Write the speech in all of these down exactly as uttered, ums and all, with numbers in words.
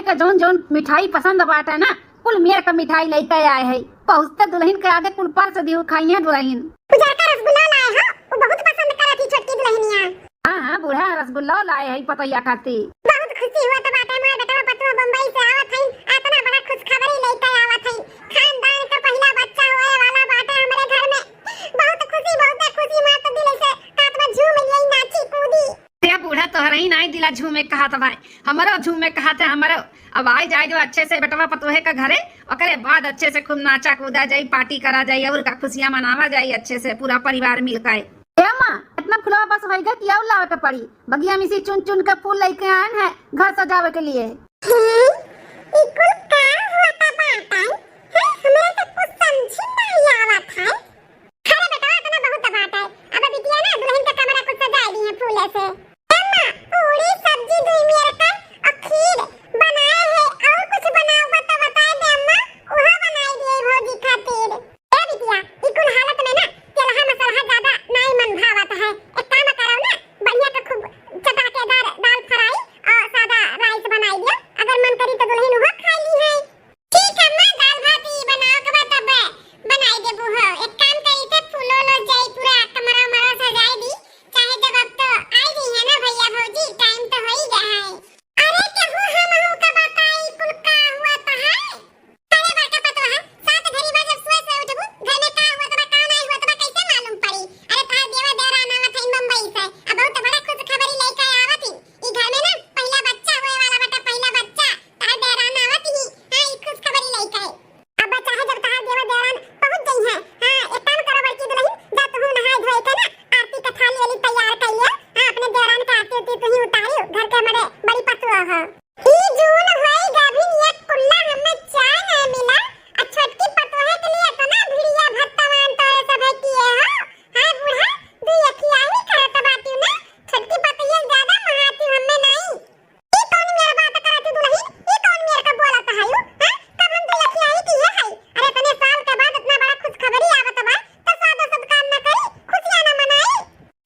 के जौन जौन मिठाई पसंद बाटे ना, कुल मेर का मिठाई लइके आए है। पहुँचते दुलहिन के आगे कुल परस दिहू, खाइहें दुलहिन। उजरका रसगुल्ला लाए हो, वो बहुत पसंद करत ही छोटकी दुलहिनिया। हाँ, हाँ, बूढ़ा रसगुल्ला लाए है पतोहिया खातिर। बहुत खुशी होत बाटे, हमार बेटवा पतोह बम्बई से आवत हईं, अतना बड़ा खुशखबरी लइके आवत हईं। खानदान का पहिला बच्चा होए वाला बाटे हमरे घर में। बहुत खुशी, बहुत खुशी, माँ तो दिल से कहत बा झूम लिया, नाची कूदी। ते बूढ़ा तोहरही नाई दिला झूमे कहत बा, हमरो झूमे कहत है, हमरो। अब आइ जाए जो अच्छे से बेटवा पतोहे का घरे, ओकरे बाद अच्छे से खूब नाचा कूदा जाई, पार्टी करा जाई, और का खुशियाँ मनावा जाई अच्छे से पूरा परिवार मिलके। ए अम्मा, इतना फुलवा बस होइगा कि और लावे के पड़ी? बगिया में से चुन चुन के फूल लइके आएन है घर सजावे के लिए। हैं? ई कुल का हुआ था बाटन? हैं? हमरा तो कुछ समझी नहीं आवत है। अरे बेटवा, इतना बहुत बात है। अब बिटिया ना दुलहिन का कमरा कुछ सजाए दी है फूले से। अम्मा, पूरी सब्जी दुई मेर का और खीर बनाए है, और कुछ बनाओ तो बताए दे अम्मा, उहो बनाई दिए भौजी खातिर। ए बिटिया, ई कुल हालत में ना तेलहा मसलहा ज्यादा नाई मन भावत है। एक काम करो ना, बढ़िया का खूब चटाकेदार दाल फ्राई और सादा राइस बनाई दियो। अगर मन करी तो दुलहिन उहो खा ली है। ठीक है अम्मा, दाल भात ही बनाओ के बाद तब बनाई देबू हो। एक काम करी थे, फूलो लो जाई, पूरा कमरा उमरा सजाई दी। चाहे जब अब तो आई गई है ना भैया भौजी, टाइम तो हो ही गया है। अरे केहू हम हूँ का बताई कुल का हुआ तो है। अरे बड़का पतोह, सात घड़ी बा जब सोए से उठबू, घर में का हुआ तो बा, का नहीं हुआ तो बा, कैसे मालूम पड़ी? अरे तहार देवा देवरान आवत है बम्बई से, अब बहुत बड़ा खुशखबरी लेके आवत ही। ई घर में ना पहिला बच्चा होए वाला बाटे, पहिला बच्चा। तहार देवरान आवत ही, हाँ, ई खुशखबरी लेके। अब चाहे जब तहार देवा देवरान पहुँच जइहें, हाँ, एक काम करो बड़की दुलहिन, जा तुहू नहाए धोए के ना आरती के थाली वाली तैयार कर लियो, हाँ, अपने देवरान के आरती उरती तुही उतारियो, घर के हमरे बड़ी पतोह हो। ई जून होई गभिन एक कुल्ला हमें चाय नहीं मिला, आ छोटकी पतोहे के लिए इतना भिड़िया भत्तवान तोरे सभे किए हो, हाँ बूढ़ा, दुई अखिया ही करत बाटी ना, छोटकी पतोहिया ज्यादा महाती हमें नहीं। ई कौन मेर बात करत ही दुलहिन? ई कौन मेर का बोलत है यू? हैं? कब हम दुई अखियाई किए हई? अरे इतने साल के बाद इतना बड़ा खुशखबरी आवत बा, तो सादो सत्कार न करी, खुशियाँ न मनाई?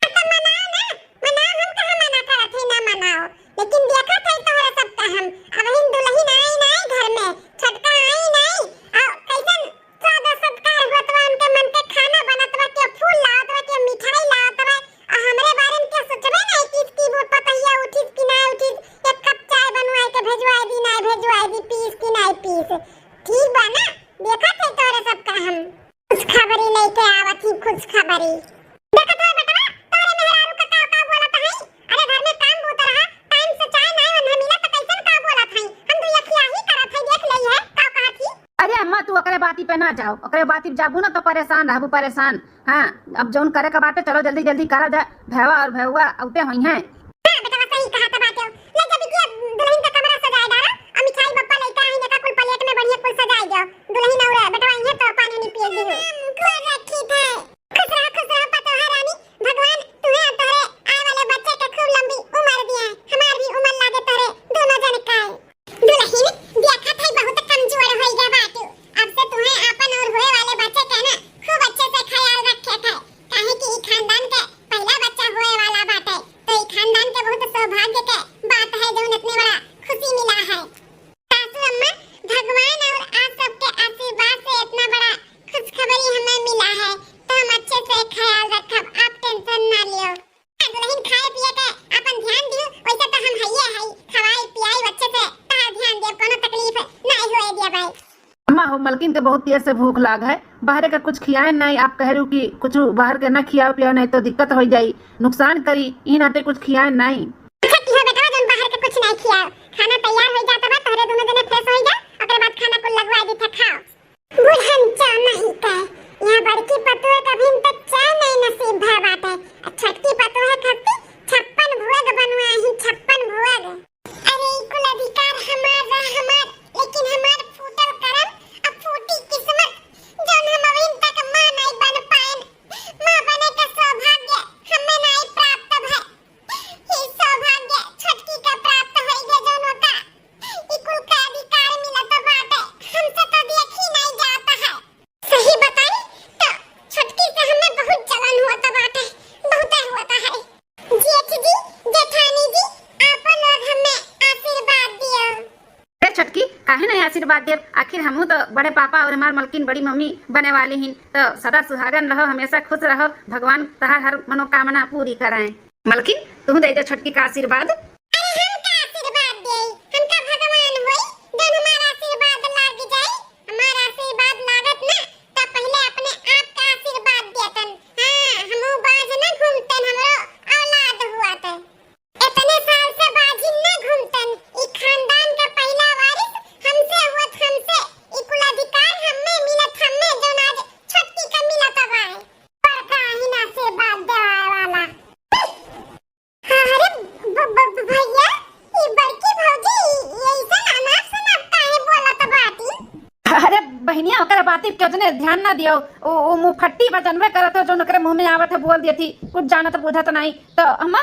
आ तो मनाओ ना, मनाओ, हम कहाँ मना करत हई ना मनाओ, लेकिन देखत हई तोहरे सबका हम, अबहिन दुलहिन आई नाई घर में, छोटका आई नाई, आ कैसन स्वाद सत्कार होत बा, उनके मन के खाना बनत बा, केहू फूल लावत बा, केहू मिठाई लावत बा। आ हमरे बारे में केहू सोचबे नाई किस कि वो पतोहिया उठिस कि नाई उठिस, एक कप चाय बनवाए के भेजवाए दी, नाई भेजवाए दी, पीस कि नाई पीस। ठीक बा ना, देखत है तोरे सबका हम। खुशखबरी लेके आवत ही, खुशखबरी। देखत है बेटवा, तोरे मेहरारू का का का बोलत है। अरे घर में काम बहुत रहा, टाइम से चाय नाई ओन्हे मिला तो कैसन का बोलत है। हम दुई अखिया ही करत है, देख ले है का कहत ही। अरे अम्मा, तू ओकरे बाती पे ना जाओ, ओकरे बाती पे जाबू ना तो परेशान रहबू, परेशान। हाँ, अब जौन करे के बाटे, चलो जल्दी जल्दी करा जाए, भैया और भैया औते होइहैं। हाँ बेटवा, सही कहत बाटे। ले जा बिटिया, दुलहिन का कमरा सजाए डाला, आ मिठाई बप्पा लइका आई, देखा कुल प्लेट में बढ़िया कुल सजाए दो। दुलहिन और बेटवा आई है तो पानी नहीं पिए दी हो। खुश रहा, खुश रहा पतोहा रानी, भगवान तुहे और तोहरे आए वाले बच्चे के खूब लंबी उम्र दिए, हमार भी उम्र लागे तोहरे दोनों जन का। दुलहिन, देखत है बहुत कमजोर होई गया बाटू। अब से तुहे आपन और होए वाले बच्चे के ना खूब अच्छे से ख्याल रखे के, काहे कि ई खानदान के पहला बच्चा होए वाला बाटे, तो ई खानदान के बहुत सौभाग्य के बात है जौन इतने बड़ा खुशी मिला है। सासू अम्मा, भगवान और आप सबके आशीर्वाद से इतना बड़ा खुशखबरी हमें मिला है, तो हम अच्छे से ख्याल रखब, आप टेंशन ना लियो। दुलहिन खाए पिए के आपन ध्यान दियो, वैसे तो हम हइये हई, खवाई पियाई अच्छे से, तहार ध्यान देब, कोनो तकलीफ नाई होए दिया भाई। अम्मा हो, मलकिन के बहुत तेज से भूख लाग है, बाहरे का कुछ खियाए नाई, आप कह रहे हो कि कुछ बाहर के ना खियाओ पियाओ, नहीं तो दिक्कत हो जाई, नुकसान करी, ई नाते कुछ खियाए नाई। अच्छा किहो बेटवा, जौन बाहर के कुछ नाई खियाओ, खाना तैयार हो जाता बा, तोहरे दोनों जने फ्रेश हो जा, ओकरे बाद खाना कुल लगवा दी था, खाओ। बुढ़न चाह नहीं के, यहाँ बड़की पतोह के अभी तक चाय नहीं नसीब भा बाटे। आ छोटकी पतोह खातिर छप्पन भोग बनवाए ही, छप्पन भोग। अरे ई कुल अधिकार हमार रह हमार, लेकिन हमार फूटल करम, अब फूटी किस्मत, जौन हम अभी तक माँ नहीं बन पाएन। माँ बने के सौभाग्य हमें नहीं प्राप्त भय। ई सौभाग्य छोटकी के प्राप्त होई गे, जौन ओका ई कुल का अधिकार मिलत बाटे, हमसे तो देखी नहीं जाता है। सही बताई तो छोटकी से हमें बहुत जलन होता बाटे, बहुते होता है। काहे नहीं आशीर्वाद देब? आखिर हमहू तो बड़े पापा और हमार मलकिन बड़ी मम्मी बने वाली हिन। तो सदा सुहागन रहो, हमेशा खुश रहो, भगवान तहार हर मनोकामना पूरी कराएं। मलकिन, तू दे दे छोटकी का आशीर्वाद। अरे हम का आशीर्वाद देई, हमका भगवान होई, जौन हमार आशीर्वाद लाग जाई। हमार आशीर्वाद लागत ना, त पहिले अपने आप का आशीर्वाद देतन। हाँ, हमहू बाज ना घूमतन, हमरो औलाद हुआ त। इतने साल से बाजिन ना घूमतन, ई खानदान का पहिला वारिस हमसे हुअत, हमसे ई कुल अधिकार हम्मे मिलत, हम्मे जौन आज छोटकी का मिलत बाए। बड़का ही ना आशीर्वाद देवाए वाला। अरे ब-, ब-, ब-, भैया, ई बड़की भौजी, ई ऐसन अनाप शनाप काहे बोलत बाटी? अरे बहिनिया, ओकर बाती के ओतने ध्यान ना दियो। उ, उ मुंह फट्टी बा, जनबे करत हो, जौन ओकरे मुंह में आवत है, बोल देती। कुछ जानत बूझत नहीं। तो हम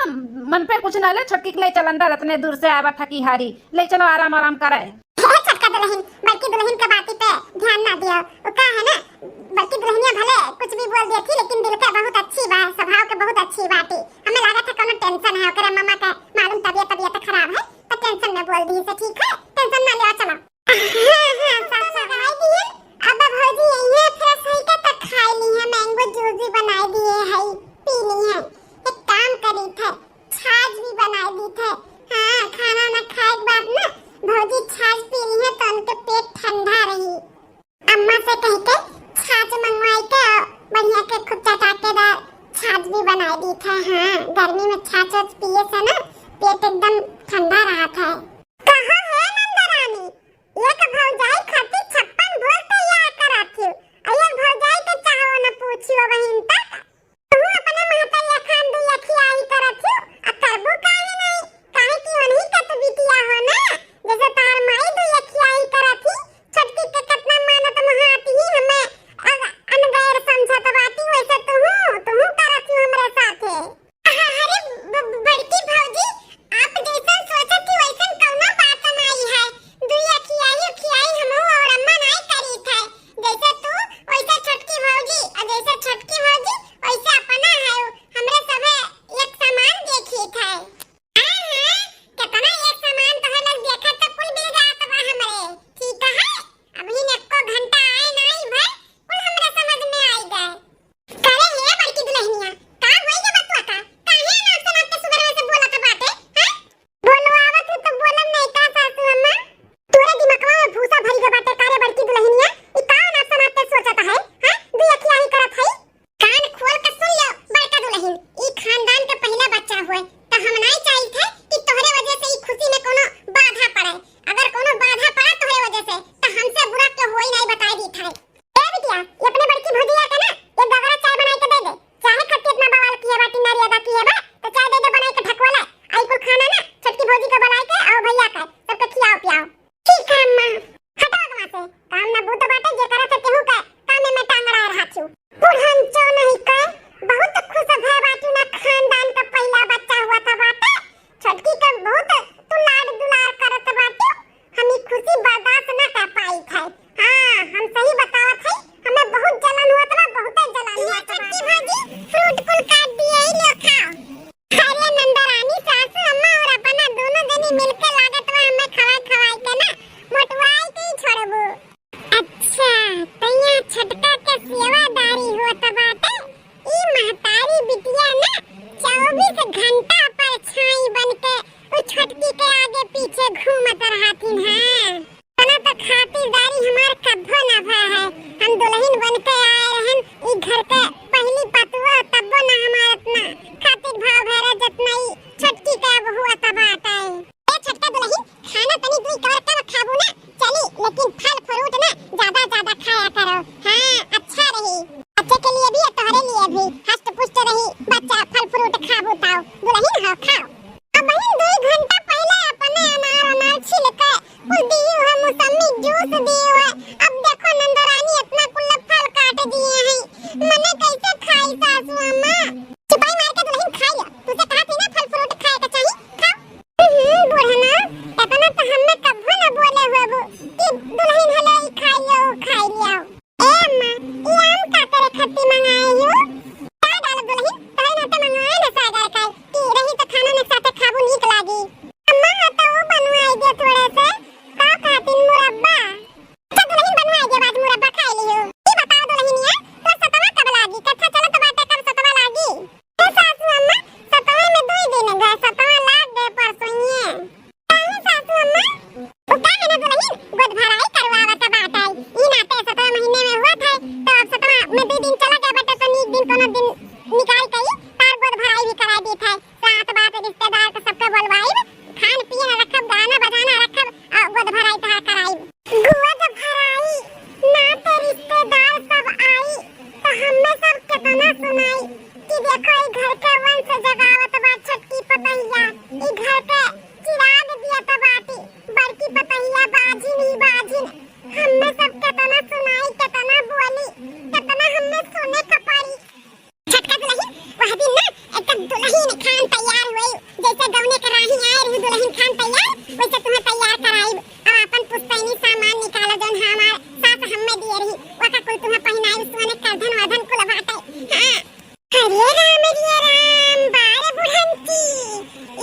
मन पे कुछ ना ले, छोटकी के ले चल अंदर, इतने दूर से आवत है कि हारी। ले चलो, आराम, आराम करे। हे छोटका दुलहिन, बड़की दुलहिन के बाती पे ध्यान ना दियो। उ का है ना, बड़की दुलहिनिया भले कुछ भी बोल देती, लेकिन दिल के बहुत अच्छी बा, स्वभाव के बहुत अच्छी बाटी। हमें लागत है कोनो tension है, ओकरे मम्मा के मालूम तबियत, तबियत खराब है, तो tension में बोल दी से, ठीक है? Tension ना लेवा, चलो। हाँ, हाँ, सासू माई दिए, अब भौजी यहीं fresh होई के तो खाई ली है, mango juice भी बनाई दिए है, पी ली है। एक काम करी थे, छाछ भी बनाई दी थे। हाँ, खाना ना खाए के बाद ना भौजी छाछ पी ली है तो उनके पेट ठंडा रही। अम्मा से कह के छाछ मंगवाई के बढ़िया के खूब चटाकेदार छाछ भी बनाई दी थे। हाँ, गर्मी में छाछ वाछ पिए से ना पेट एकदम ठंडा रहत है। कहो हे नंदरानी, एक भौजाई खातिर छप्पन भोग तैयार करत हूँ, और एक भौजाई के चाहो न पूछियो बहिन तक। तू अपने महतरिया खान दुई अखियाई करत हूँ, आ करबू काहे नहीं? काहे कि उन्हीं का तो बिटिया हो ना, जैसे तार माई दुई अखियाई करत ही, छोटकी के कितना मानत महाती ही हमें अग-, अनगैर समझत बाटी, वैसे तुहू, तुहू करत हूँ हमरे साथे। अरे ब-, ब-, बड़की भौजी, आप जैसन सोचत ही वैसन कौनो बात नाई है। दुई अखियाई, अखियाई हमहू और अम्मा नाई करी थे। जैसे तू, वैसे छोटकी भौजी, और जैसे छोटकी भौजी, वैसे अपना है। हमरे सभे एक समान देखी थे। हाँ, हाँ, कितना एक समान तोहे लोग देखत तो कुल मिल जात बा हमरे। ठीक है, अबहिन एको घंटा आए नाई भए, कुल हमरे समझ में आई गए। करे हे बड़की दुलहिनिया, का होई गे बतुआ का? काहे अनाप शनाप के सुगरवे से बोलत बाटे, हैं? बोलो आवत है तो बोलन नहीं का सासू अम्मा? तोरे दिमकवा में भूसा भरी गे बाटे का रे बड़की दुलहिनिया? ई का अनाप शनाप के सोचत है, हैं? दुई अखियाही करत है। कान खोल के सुन लो बड़का दुलहिन, ई खानदान के पहिला बच्चा हुए, त हम नाई चाहित है कि तोहरे वजह से ई खुशी में कोनो बाधा पड़े। अगर कोनो बाधा पड़ा तोहरे वजह से, त हमसे बुरा के होई नाई बताई दीत है। ए बिटिया, ये अपने बड़की भौजिया के ना एक गगरा चाय बनाई के दे दे। चाहे खट्टी इतना बवाल किहे बाटी, नारी अदा किहे बा, तो चाय दे दे बनाई के ढकवाला। आई कुल खाना ना छोटकी भौजी के बनाई के, आओ भैया के, सबके खियाओ पियाओ। ठीक है अम्मा। हटो अगवा से, काम ना बूत बाटे, जे करत है केहू के कामे में टांग अड़ाए रहा छू। बुढ़न चो नहीं के, बहुत खुश भय बाटू ना, खानदान का पहिला बच्चा हुआ था बाटे। छोटकी के बहुत तू लाड दुलार करत बाटू, हम ई खुशी बर्दाश्त ना कर पाई थे। हाँ, हम सही बतावत है, हमें बहुत जलन हुआ था, बहुत जलन हुआ था। छोटकी भौजी, fruit कुल काट दिए, ई लो खाओ। अरे नंदरानी सासू अम्मा और अपना दोनों जनी मिलके लागत बा हमें खवाई खवाई के ना मोटवाई के ही छोड़बू। अच्छा, तैया छोटका के सेवादारी होत बाटे। ई महतारी बिटिया ना चउबीस घंटा परछाई बन के उ छोटकी के आगे पीछे घूमत रहथिन हैं। इतना तो खातिरदारी हमार कब्बो ना भा है। हम दुलहिन बन के आए रहन ई घर के पहली पतुआ, तब्बो ना हमार इतना खातिर भाव भैरा जतना ई छोटकी के अब हुआ तब आटा है। ए छोटका दुलहिन, खाना तनी दुई कवर कम खाबू ना चली, लेकिन फल फ्रूट ना ज्यादा ज्यादा खाया करो। हाँ, अच्छा रही। बच्चे के लिए भी और तोहरे लिए भी हष्ट पुष्ट रही बच्चा, फल फ्रूट खाबू ताओ। दुलहिन हो खाओ। अब बहिन दुई घंटा पहले अपने अनार अनार छिल के कुल दियो है, मौसमी जूस दियो है। अब देखो नंदरानी इतना कुल फल काट दिए हैं, मने कैसे खाई सासू अम्मा? चुपाई मार के दुलहिन खाई लो, तुझे कहा थी ना फल फ्रूट खाए के चाहिए, खाओ। हम्म, बुढ़ना, इतना तो हमें कभो ना बोले होबो कि दुलहिन हले ई खाई लो, खाई लियो। ए अम्मा, ई आम का करे खट्टी मंगाए हो? का डाल दुलहिन, तोहरे नाते मंगाए ना सागर का, कि रही तो खाना में साथे खाबू नीक लागी। अम्मा, हाँ तो वो बनवाई दे थोड़े से, का खातिर मुरब्बा दिन कोनो दिन निकाल के ई तार गोद भराई भी कराई देत है। साथ बात रिश्तेदार के सबके बोलवाइब, खान पियन रखब, गाना बजाना रखब, और गोद भराई तहार कराइब। गोद भराई ना ते रिश्तेदार सब आई, तो हमें सब केतना सुनाई कि देखो ई घर के वंश जगावत बा छोटकी पतहिया, ई घर के चिराग दियत बाटी बड़की पतहिया, बाजिन ही बाजिन। हमें सब केतना सुनाई, केतना बोली, केतना हमें सुने के पड़ी। छोटका दुलहिन, वह दिन ना एकदम दुलहिन खान तैयार हुई, जैसे गौने कराही आए रही दुलहिन खान तैयार, वैसे तुम्हें तैयार कराइब। अब आपन पुश्तैनी सामान निकालो, जौन हमार सास हमें दिए रही, वका कुल तुम्हें पहिनाइब, सोने करधन वरधन कुल बाटे। हाँ। अरे राम रे राम, बारे बुढ़ंती,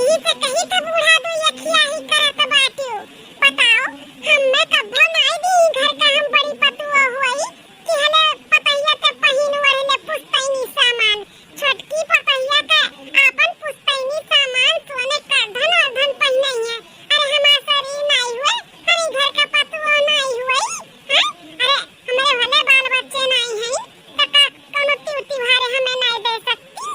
ई से कही तो बूढ़ा दो यखिया ही करत बाटियो। बताओ, हमें कब्बो नाई दी घर का हम बड़ी पतुआ हुई, कि हले पतहिया के पहिन ओढ़ले पुश्तैनी सामान, छोटकी पतहिया के आपन पुश्तैनी सामान सोने करधन वरधन पहिनई है। अरे हमार शरीर नाई हुए, हम ई घर का पतुआ नाई हुए, हैं? अरे हमरे भले बाल बच्चे नाई हैं, त का कौनो तिउ तिहारे हमें नाई दे सकती?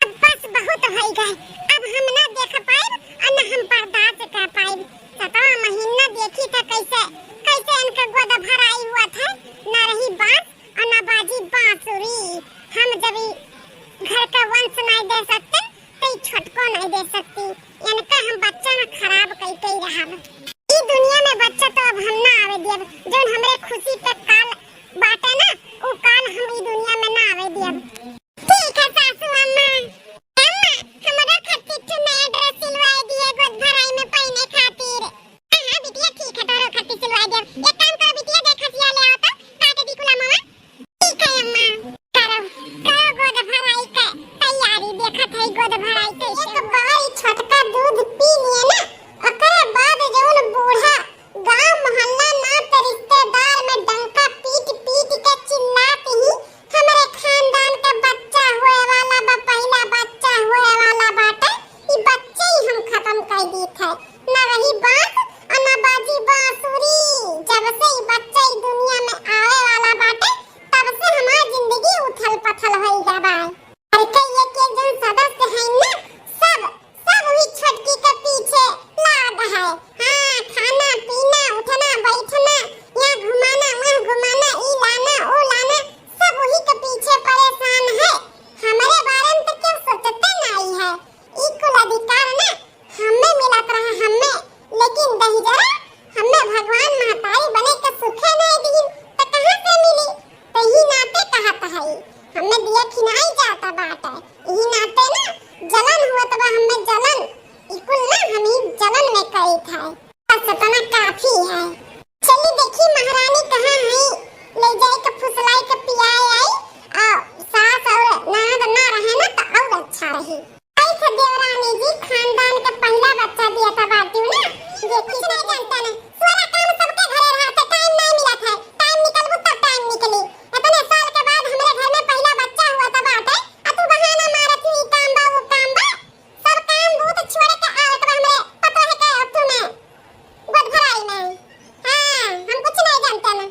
अब बस बहुत होई गए, अब हम ना देख पाइब और ना हम बर्दाश्त कर पाइब। सतवा महीना देखी था कैसे, कैसे इनके गोद भराई हुआ था, ना रही बांस और ना बाजी बांसुरी। हम जब ई घर का वंश नाई दे सकते, तो ई छोटको नाई दे सकती। इनका हम बच्चा ना खराब कई कई रहब। ई दुनिया में बच्चा तो अब हम ना आवे दियब, जौन हमरे खुशी पे काल बाटे ना, उ काल हम ई दुनिया में ना आवे दियब। ठीक है सासू अम्मा। अम्मा, हमरा खातिर ठे नया ड्रेस सिलवाए दिए गोद भराई में पहिने खातिर। हाँ, हाँ, बिटिया, ठीक है, तोहरो खातिर सिलवाए देब। एक काम करो बिटिया, जाए खसिया ले आओ तो, काट दी कुल अमवा। ठीक है अम्मा। करो, करो गोद भराई के तैयारी, देखत है गोद भराई के। एक बार ई छोटका दूध पी लिए ना, ओकरे बाद जौन बूढ़ा गांव मोहल्ला नात रिश्तेदार में डंका पीट पीट के चिल्लात ही, हमरे खानदान के बच्चा होए वाला बा, पहिला बच्चा होए वाला बाटे, ई बच्चे ही हम खत्म कर दीत है। न रही बांस और न बाजी बांसुरी। जब से ई बच्चा ई दुनिया में आवे वाला बाटे, तब से हमार जिंदगी उथल पथल होई गवा बा। घर के एक एक जन सदस्य है ना, सब सब वही छोटकी के पीछे लाग है। हाँ, खाना पीना, उठना बैठना, यहाँ घुमाना वहाँ घुमाना, ई लाना वो लाना, सब वही के पीछे परेशान है। हमरे बारे में तो क्यों सोचते नहीं है? ई कुल अधिकार ना हमें मिलत रहा, हमें, लेकिन दहिजरा हमें भगवान महतारी बने के सुखे नहीं दीन, तो कहाँ से मिली? तो यही नाते कहत है, हमें दिया खिनाई जाता बाटे, यही नाते ना जलन हुआ तबा हमें जलन, ई कुल ना हम ही जलन में करी था। बस इतना काफी है। चली देखी महारानी कहाँ है, ले जाए के फुसलाई के पियाए आई, आ सास और ननद ना रहे ना तो और अच्छा रही। ऐसे देवरानी जी खानदान के पहिला बच्चा दिया था बाटी ना, देखी कुछ नहीं जानता ना, सारा काम सबके घरे रहा था, टाइम नहीं मिला था, टाइम निकलबू तब टाइम निकली। इतने साल के बाद हमरे घर में पहिला बच्चा हुआ था बाटे, आ तू बहाना मारत ही, "ई काम बा, वो काम बा।" सब काम बूत छोड़ के आवत बा हमरे पतोह के अथु में, गोद भराई में। हाँ, हम कुछ नहीं जानते ना।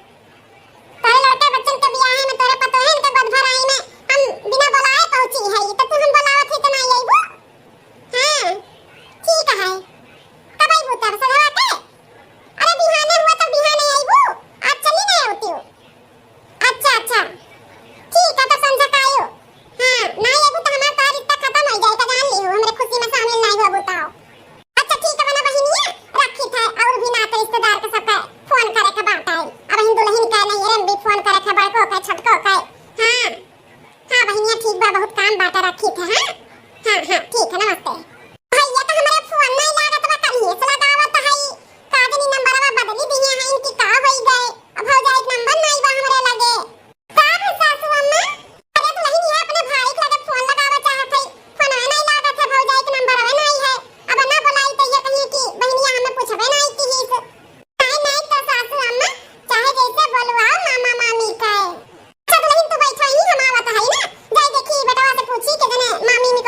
तोरे लड़के बच्चन के बियाहे में, तोरे पतोहन के गोद भराई में हम बिना बोलाए पहुँची है, तो तू हम बोलावत ही तो नहीं अइबू? हाँ, ठीक है। कब अइबू तब, सजवा के? अरे बिहाने हुआ तो बिहाने अइबू, आज चली नहीं होती हूँ। अच्छा, अच्छा। ठीक है, तो संझा का आयो। हाँ, ना अइबू तो हमार तोहार रिश्ता खत्म हो जाए, तो जान ली हो, हमरे खुशी में शामिल नहीं होबू तो। अच्छा, ठीक है, बना बहिनिया, रखी थे, और भी नाते रिश्तेदार के सबके फोन करे के बात आई। अब इन दुल्हन के नहीं, रम भी फोन करे के, बड़को के, छोटको के। हाँ, हाँ बहिनिया, ठीक बा, बहुत काम बाटे, रखी थे, हाँ? हाँ, हाँ, ठीक है, नमस्ते। भैया तो हमारे फोन नहीं लागत बा, कल ही से लगावत है, का जानी नंबरवा बदली दिए हैं इनकी, का होई गए, अब भौजाई के नंबर नहीं बा हमरे लगे। का रे सासू अम्मा? अरे दुल्हन, ये अपने भाई के लगे फोन लगावे चाहत है, फोनवे नहीं लागत है, भौजाई के नंबरवे नहीं है। अब ना बोलाई तो ये कहिए कि बहनिया हमें पूछबे नहीं की ही से। नहीं, नहीं तो सासू अम्मा, चाहे जैसे बोलवाओ मामा मामी का है। अच्छा दुल्हन, तू बैठा ही, हम आवत है ना, जाए देखी बेटवा से पूछी के जने मामी में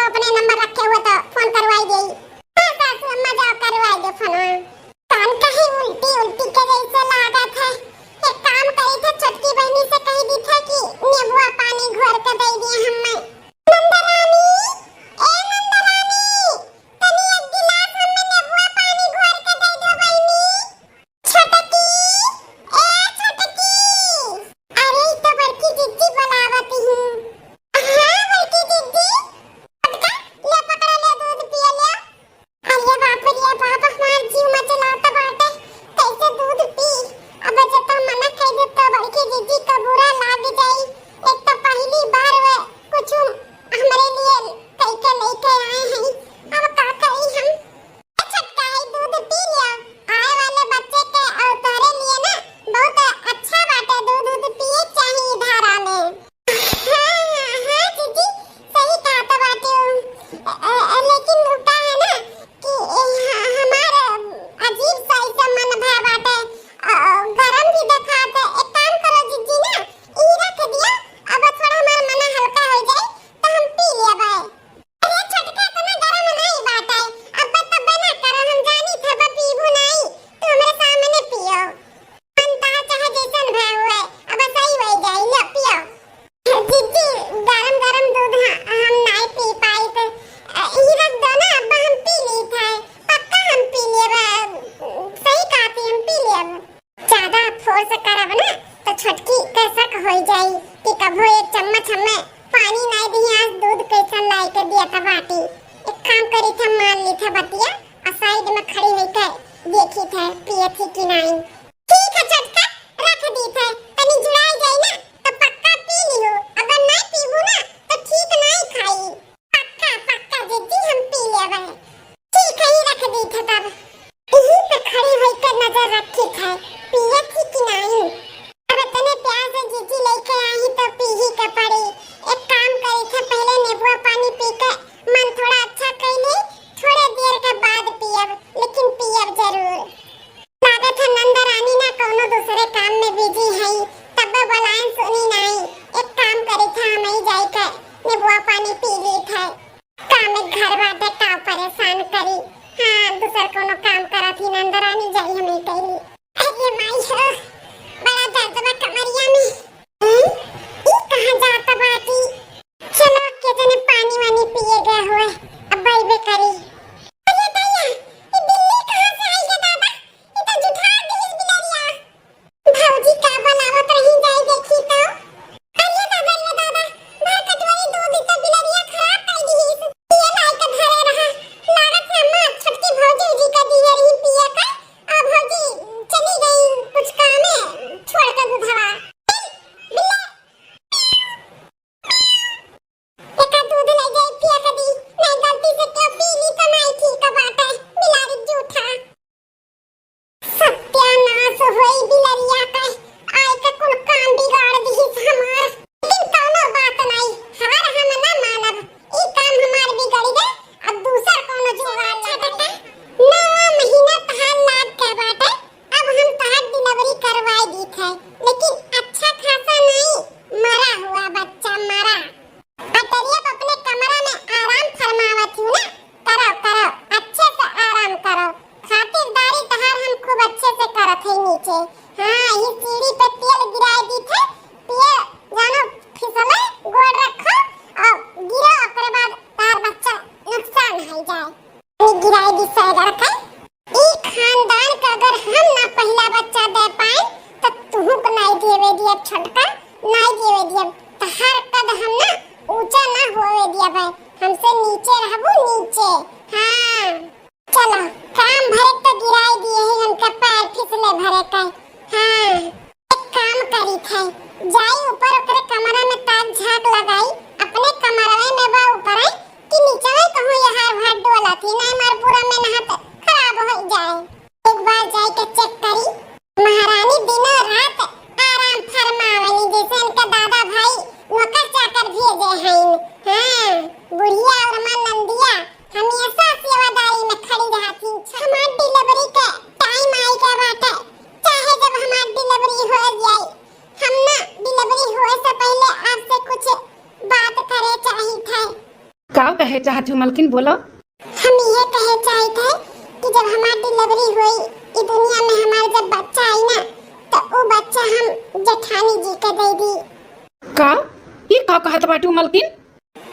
बतिया, आ side में खड़ी होइके देखित है, पियत ही कि नाहीं। ठीक है छोटका, रख दीत है, तनी जुड़ाई जाई ना, तो पक्का पी लिहो, अगर नाहीं पीबू ना, तो ठीक नाहीं खाई। पक्का, पक्का जिज्जी, हम पी लेबै। ठीक है, ई रख दीत है तब। इही पे खड़ी होइके नजर रखित है, पियत ही कि नाहीं। अब इतने प्यार से जिज्जी लेके आई तो पीही के पड़ी। एक काम करित है, पहिले नेबुआ पानी पी के मन थोड़ा अच्छा कइ ले, थोड़े देर के बाद पियब, लेकिन पियब जरूर। लागत है नंद रानी ना कौनो दूसरे काम में busy है, तब बलायन सुनी नाहीं। एक काम करित है, हमही जाइके नेबुआ पानी पी लीत है। काम एक घर बाटे, का परेशान करी। हाँ, दूसर कौनो काम करत ही नंद रानी, जाई हमही कइली। अरे माई हो, बड़ा दर्द बा कमरिया में। हम्म, ई कहाँ जात बाटी? चलो, के जने पानी वानी पिए गए हुए, अब अइबे करी। अरे दैया, ई बिल्ली कहाँ से आई है दादा? ई तो जुठार दिहिस बिलरिया। भौजी का बनावत रही, जाई देखी तो। अरे दादा, अरे दादा, भर कटोरी दूध तो बिलरिया खराब कर दिहिस। पिए लाई के धरे रहा। लागत है अम्मा छोटकी भौजी जी का दिए रही पिए का। अब भौजी चली गई कुछ काम में, छोड़ के दूधवा। बिल्ले, एका दूध ले जाई पिया के दी, नहीं गलती से केहू पी ली तो नहीं ठीक बाटे, बिलारी जूठा। सत्यानाश होई बिलरिया के, आइके कुल काम बिगाड़ दिहिस हमार। लेकिन कौनो बात नहीं, हार हम ना मानब, ई काम हमार बिगड़ गए, अब दूसर कौनो जुगाड़ लगाई। नौवा महीना तहार लाग के बाटे, अब हम तहार delivery करवाई दीत है, लेकिन अच्छा खासा नहीं, मरा हुआ बच्चा, मरा। अटरिया पे अपने कमरा में आराम फरमावत हूँ ना, करो, करो, अच्छे से आराम करो। खातिरदारी तहार हम खूब अच्छे से करत है नीचे। हाँ, ई सीढ़ी पे तेल गिराए दीत है, पिए जानो फिसले, गोड़ रखो और गिरो, ओकरे बाद तहार बच्चा नुकसान हो जाए। ई गिराए दी सैगर के। ई खानदान का अगर हम ना पहिला बच्चा दे पाए, तो तुहू को नाई देवे दिया छोटका, नाई देवे दिया। तहार कद हम ना ऊंचा ना होवे दिया भाई, हमसे नीचे रहबू नीचे। हाँ, चलो, काम भरे तो गिराई दिए ही उनके पैर फिसले भरे के। हाँ, एक काम करी थे, जाई ऊपर ओकरे कमरा में ताक झांक लगाई, अपने कमरवे में बा ऊपर है कि नीचे में कहूँ यार भार डोला थी, नहीं मार पूरा में नहात खराब हो जाए। एक बार जाई के check करी। महारानी दिनों रात आराम फरमावनी, जैसे इनका दादा भाई नौकर चाकर भेजे हैं। हाँ, बुढ़िया और माँ नंदिया हमेशा सेवादारी में खड़ी रहती। हमार delivery के time आई के बाटे, चाहे जब हमार delivery हो जाए, हम ना delivery होए से पहले आपसे कुछ बात करे चाहित है। का कहे चाहत हो मलकिन, बोलो। हम ये कहे चाहित है कि जब हमार delivery होई, ई दुनिया में हमार जब बच्चा आई ना, तो उ बच्चा हम जेठानी जी के दे दी। का? ई का कहत बाटू मलकिन?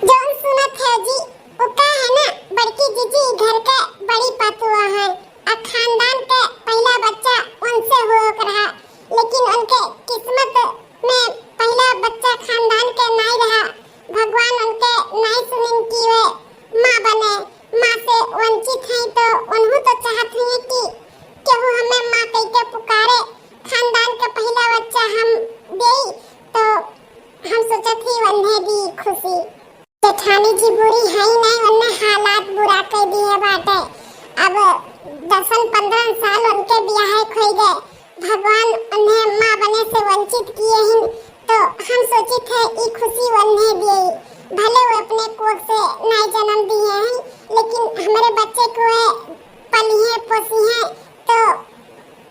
जौन सुनत है जी, उ का है ना, बड़की जीजी घर के बड़ी पतुआ है, आ खानदान के पहला बच्चा उनसे होए के रहा, लेकिन उनके किस्मत में पहला बच्चा खानदान के नाई रहा। भगवान उनके नाई सुनिन कि वे माँ बने, माँ से वंचित हैं, तो उन्हों तो चाहत हैं कि केहू हमें माँ कह के पुकारे, खानदान के पहला बच्चा हम देई, तो हम सोचत ही वन्हे दी खुशी। जेठानी जी बुरी है ही नहीं, उन्हें हालात बुरा कर दिए बाटे। अब दसन पन्द्रह साल उनके ब्याह खोई गए, भगवान उन्हें माँ बने से वंचित किए हैं, तो हम सोचित है ई खुशी उन्हें दिए। भले वो अपने कोख से नहीं जन्म दिए हैं, लेकिन हमारे बच्चे को है पलिए पोसिए, तो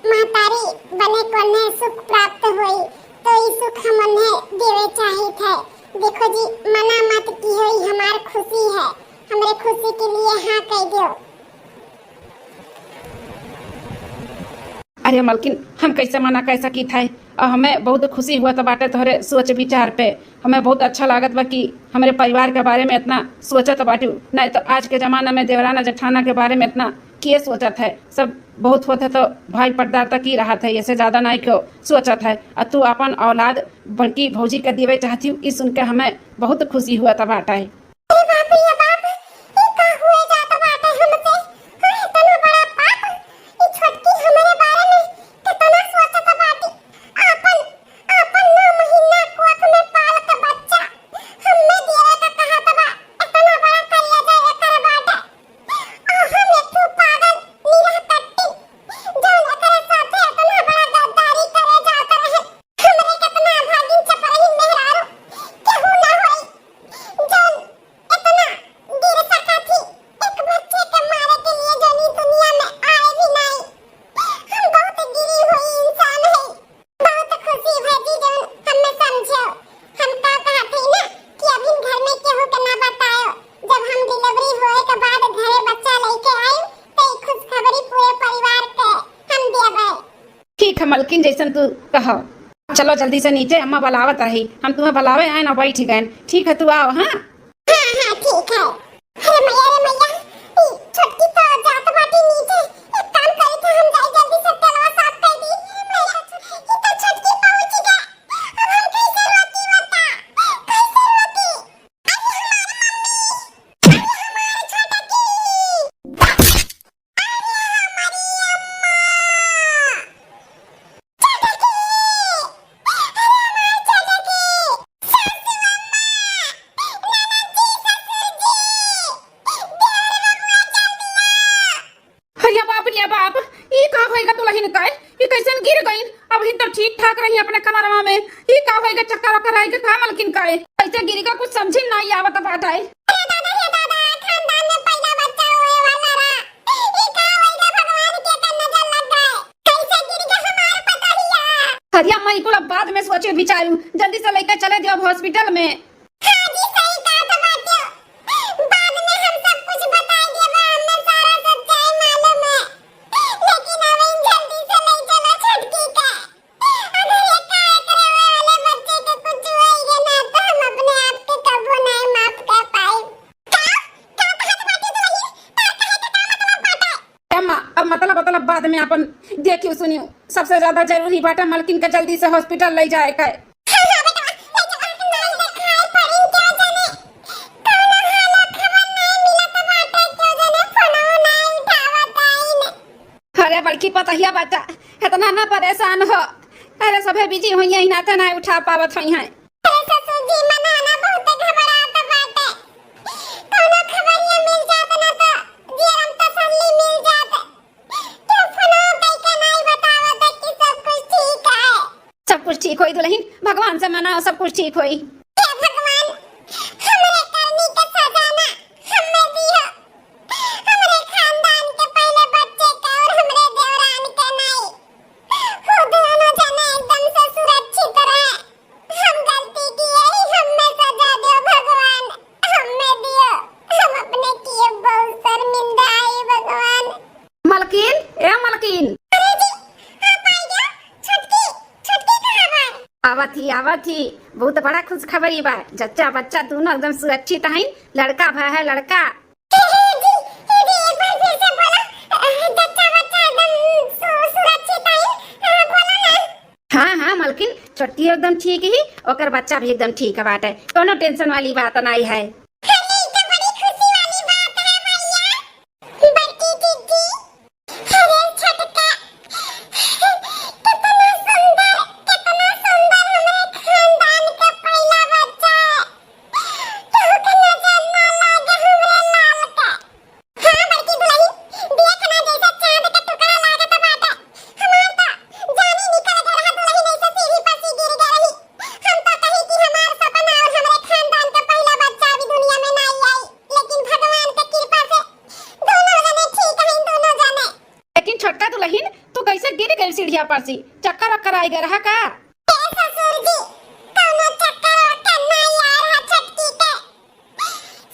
महतारी बने को उन्हें सुख प्राप्त होई, तो ई सुख हम उन्हें देवे चाहित है। देखो जी, मना मत की होई, हमार खुशी है, हमरे खुशी के लिए हाँ कह दो। अरे मलकिन, हम कैसे मना कर सकित है? और हमें बहुत खुशी हुआ तो बाटे तोहरे सोच विचार पे। हमें बहुत अच्छा लागत बा कि हमरे परिवार के बारे में इतना सोचत बाटू। नहीं तो आज के जमाना में देवराना जेठाना के बारे में इतना के सोचत है? सब बहुत होत है तो भाई पटदार तक ही रहत है, ऐसे ज्यादा नहीं क्यों सोचत है। और तू अपन औलाद बड़की भौजी के देवे चाहती हूँ, ई सुन के हमें बहुत खुशी हुआ तो बाटा है। अरे बाप रे बाप, ई का हुए जात बाटे हमसे? मलकिन जैसन तू कहो। चलो जल्दी से नीचे, अम्मा बुलावत रही, हम तुम्हें बुलावे आए ना, बैठ गए। ठीक है, तू आओ। हाँ, हाँ, हाँ, ठीक है। अरे मैया, अरे मैया, ई छोटकी तो जात बाटी नीचे। एक काम करी थे, हम जाई जल्दी से तेलवा साफ कर दी। अरे मैया, ई तो छोटकी पहुंच गया। अब हम कैसे रोकी बता? कैसे रोकी? अरे हमारी मम्मी, अरे हमारी छोटकी, अरे हमारी अम्मा, छोटकी, अरे हमारी छोटकी, सासू अम्मा, ननद जी, ससुर जी, देवर बबुआ, जल्दी आ। अरे बाप रे बाप, ई का होइगा दुलहिन का? ई कैसन गिर गइन? अबहिन तो ठीक ठाक रही अपने कमरवा में, ई का होइगा? चक्कर वक्कर आइगा का मलकिन का? कैसे गिरिगा कुछ समझी नाई आवत बाटे। अरे दादा, हे दादा, खानदान में पहला बच्चा होए वाला रहा, ई का होइगा? भगवान के कर नजर लग गए, कैसे गिरिगा हमार पतोहिया? अरे अम्मा, ई कुल अब बाद में सोचे विचारू, जल्दी से लइके चले दियो अब हॉस्पिटल में। हाँ जी, सही कहत बाटे। बाद में हम सब कुछ बताई देबे, हमें सारा सच्चाई मालूम है। लेकिन अब इन जल्दी से ले चलो छोटकी के। अगर ये का एकरे वाले बच्चे के कुछ होई गए ना, तो हम अपने आप के कबो नहीं माफ कर पाई। का? का कहत बाटे दुलहिन? तार कहे के का मतलब बाटे? ए माँ, अब मतलब, मतलब बाद में अपन देखियो सुनियो। सबसे ज्यादा जरूरी बाटे मलकिन के जल्दी से हॉस्पिटल ले जाए के। हाँ, हाँ, बेटवा, ले चला के नाई देखाई पड़ी, क्यों जाने कौनो हाल खबर नहीं मिलत बाटे, क्यों जाने फोनो नहीं उठावत आइन। अरे बड़की पतोहिया बच्चा, इतना ना परेशान हो। अरे सभे बिजी होइहैं, नाते ना उठा पावत होइहैं। अरे ससुर जी, मना ना बहुत घबरात बाटे। कौनो खबरिया मिल जात ना तो जियरा में तसल्ली मिल जात। तू फोनो कइके नाई बतावत कि सब कुछ ठीक है। सब कुछ ठीक होई दुलहिन, भगवान से मनाओ, सब कुछ ठीक होई। हे भगवान, हमरे करनी के सजा ना हमें दियो। हमरे खानदान के पहले बच्चे के और हमरे देवरान के नाई। वो दोनों जने एकदम से सुरक्षित रहे। हम गलती किए ही, हमें सजा दियो भगवान, हमें दियो। हम अपने किए बहुत शर्मिंदा आई भगवान। मलकिन, ए मलकिन। अरे जी, आप आई गया? छोटकी, छोटकी कहाँ बा? आवत ही, आवत ही। बहुत बड़ा खुशखबरी बा। जच्चा बच्चा दोनों एकदम सुरक्षित हैं। लड़का भा है, लड़का। हे, हे जी, हे जी, एक बार फिर से बोला। अ, जच्चा बच्चा एकदम सु-, सुरक्षित हैं। अ, बोला ना। हाँ, हाँ, मलकिन, छोटकी एकदम ठीक ही, ओकर बच्चा भी एकदम ठीक बाटे। कौनो tension वाली बात नाई है। अरे, ई तो बड़ी खुशी वाली बात है भैया। बड़की दीदी, अरे छोटका, कितना सुंदर, कितना सुंदर हमरे खानदान का पहला बच्चा है। केहू के नजर ना लागे हमरे लाल का। हाँ बड़की दुलहिन, देख ना जैसे चांद के टुकड़ा लागत बाटे। हमार तो जाने निकल गए रहा दुलहिन, ऐसे सीढ़ी पर से गिर गए रही। हम तो कही कि हमार सपना और हमरे खानदान का पहला बच्चा अभी दुनिया में ना आई, लेकिन भगवान के कृपा से दोनों जने ठीक हैं, दोनों जने। लेकिन छोटका दुलहिन, तू कैसे गिर गई सीढ़िया पर से? चक्कर वक्कर आई गए रहा का? ए ससुर जी, कौनो चक्कर वक्कर ना आया रहा छोटकी के।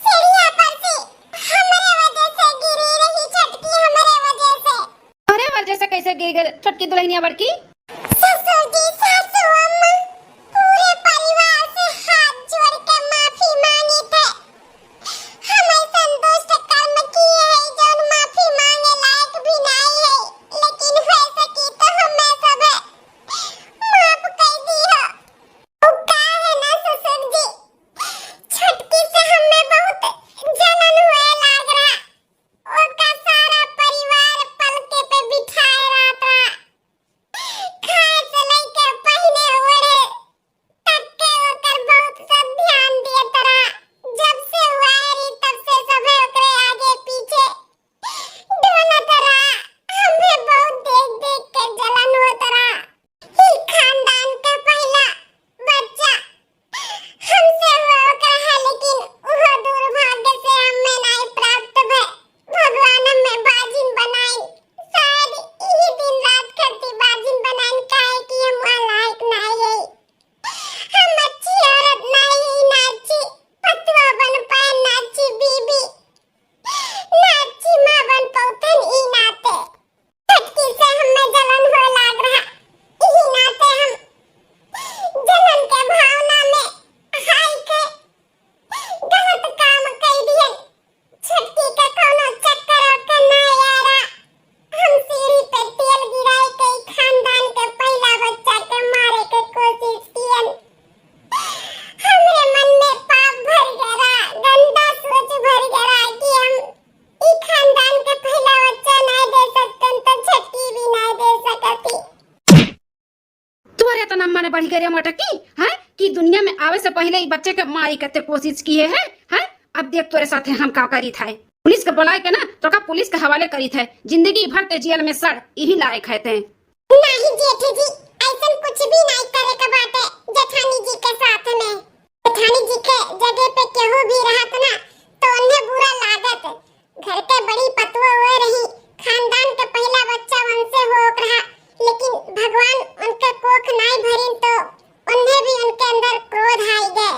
सीढ़िया पर से हमरे वजह से गिरी रही छोटकी, हमरे वजह से। अरे वजह से कैसे गिर गई छोटकी दुलहिनिया बड़की? ससुर जी, सासू अम्मा, पूरे परिवार से हाथ जोड़ के माफी मांगी थे। हम ऐसन दुष्ट कर्म किए हैं, जौन माफी मांगे लायक भी नहीं है, लेकिन हो सकी तो हमें सब माफ कर दी हो। वो का है ना ससुर जी, छोटकी से हमें बहुत जलन हुए लाग रहा। ओका सारा परिवार पलके पे बिठाए रहत रहा। पटकी है कि दुनिया में आवे से पहिले ई बच्चे के मारी करते कोशिश किहे है, है? अब देख तोरे साथे हम का करीत है। पुलिस के बुलाए के ना, तोका पुलिस के हवाले करीत है। जिंदगी भर ते जेल में सड़, इही लायक है ते। नहीं जेठ जी, ऐसन कुछ भी नहीं करे के बाटे जेठानी जी के साथ में। जेठानी जी के जगह पे केहू भी रहत ना, तो उन्हें बुरा लागत। घर के बड़ी पतोह हुए रही, खानदान के पहला बच्चा वंशे हो रहा, लेकिन भगवान उनके कोख नाई भरिन तो उन्हें भी उनके अंदर क्रोध आई गए,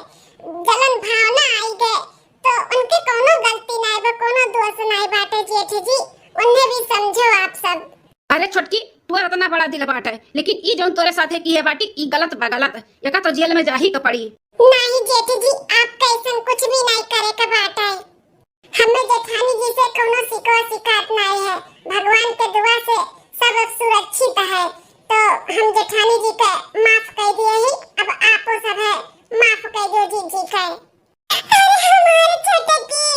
जलन भावना आई गए। तो उनके कोनो गलती नाई बा, कोनो दोष नाई बाटे जेठ जी, उन्हें भी समझो आप सब। अरे छोटकी, तोर इतना बड़ा दिल बाटे, लेकिन ई जौन तोरे साथे किहे बाटी, ई गलत बा, गलत। एका तो जेल में जाही के पड़ी। नहीं जेठ जी, आप कैसन कुछ भी नहीं करे के बाटे। हमें जेठानी जी से कोनो शिकवा शिकायत नहीं है। भगवान के दुआ से सब सुरक्षित है। तो हम जेठानी जी के माफ कर दिए ही, अब आपो सब है माफ कर दो जीजी के। अरे हमारे छोटकी,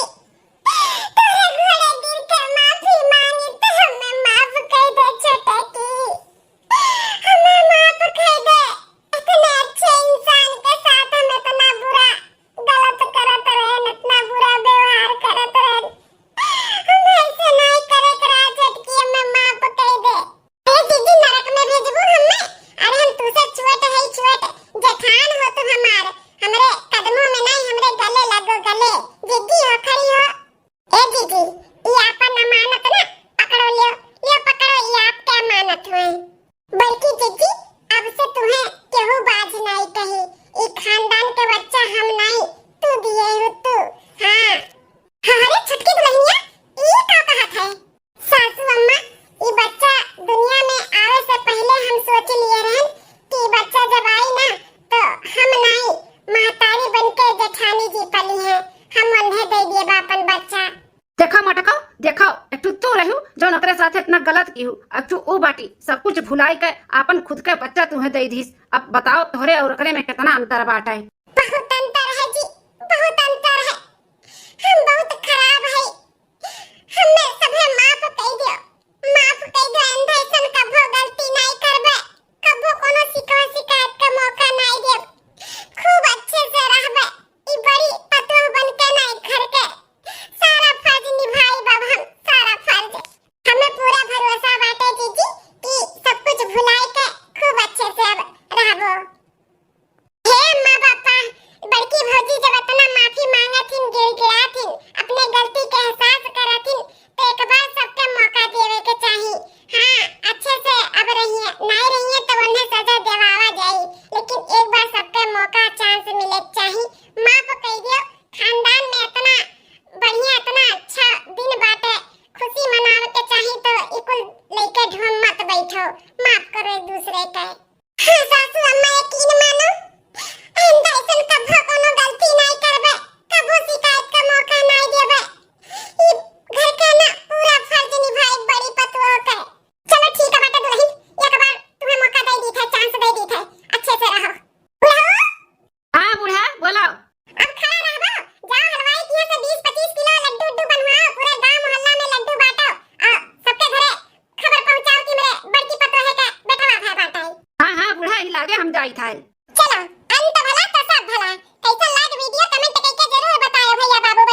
तोरे घोड़े गिर के माफी मांगी तो हमें माफ कर दे छोटकी, हमें माफ कर दे। इतने अच्छे इंसान के साथ हम इतना बुरा गलत करत रहन, इतना बुरा व्यवहार करत रहन। हम ऐसे नहीं करे के रहा छोटकी, हमें माफ कर दे। ए दीदी, नरक में भेजबू हमें? अरे हम तुसे छोट है, छोट जेठान हो तू हमार, हमरे कदमों में नहीं, हमरे गले लगो गले। दीदी हो, खड़ी हो। ए दीदी, ये आपन अमानत ना पकड़ो, लियो, लियो पकड़ो, ये आपके अमानत हुए। बड़की दीदी, अब से तुम्हें केहू बाज नहीं कही, ई खानदान के बच्चा हम नहीं, तू दिए हो तू। हाँ। हाँ, अरे छोटकी दुल्हनिया, ई का कहत है? सासू अम्मा, ई बच्चा दुनिया में आवे से पहले हम सोच लिए रहन कि ई बच्चा जब आई ना, तो हम नहीं, महतारी बन के जेठानी जी पली हैं, हम उन्हें दे दिए बा अपन बच्चा। देखो मटको, देखो, एक ठो तू रहू जौन ओकरे साथ इतना गलत किहू, अब तू ऊ बाटी, सब कुछ भुलाई के आपन खुद के बच्चा तुहे दे दीस। अब बताओ तोहरे और ओकरे में कितना अंतर बाटे। बहुत अंतर है जी, बहुत अंतर।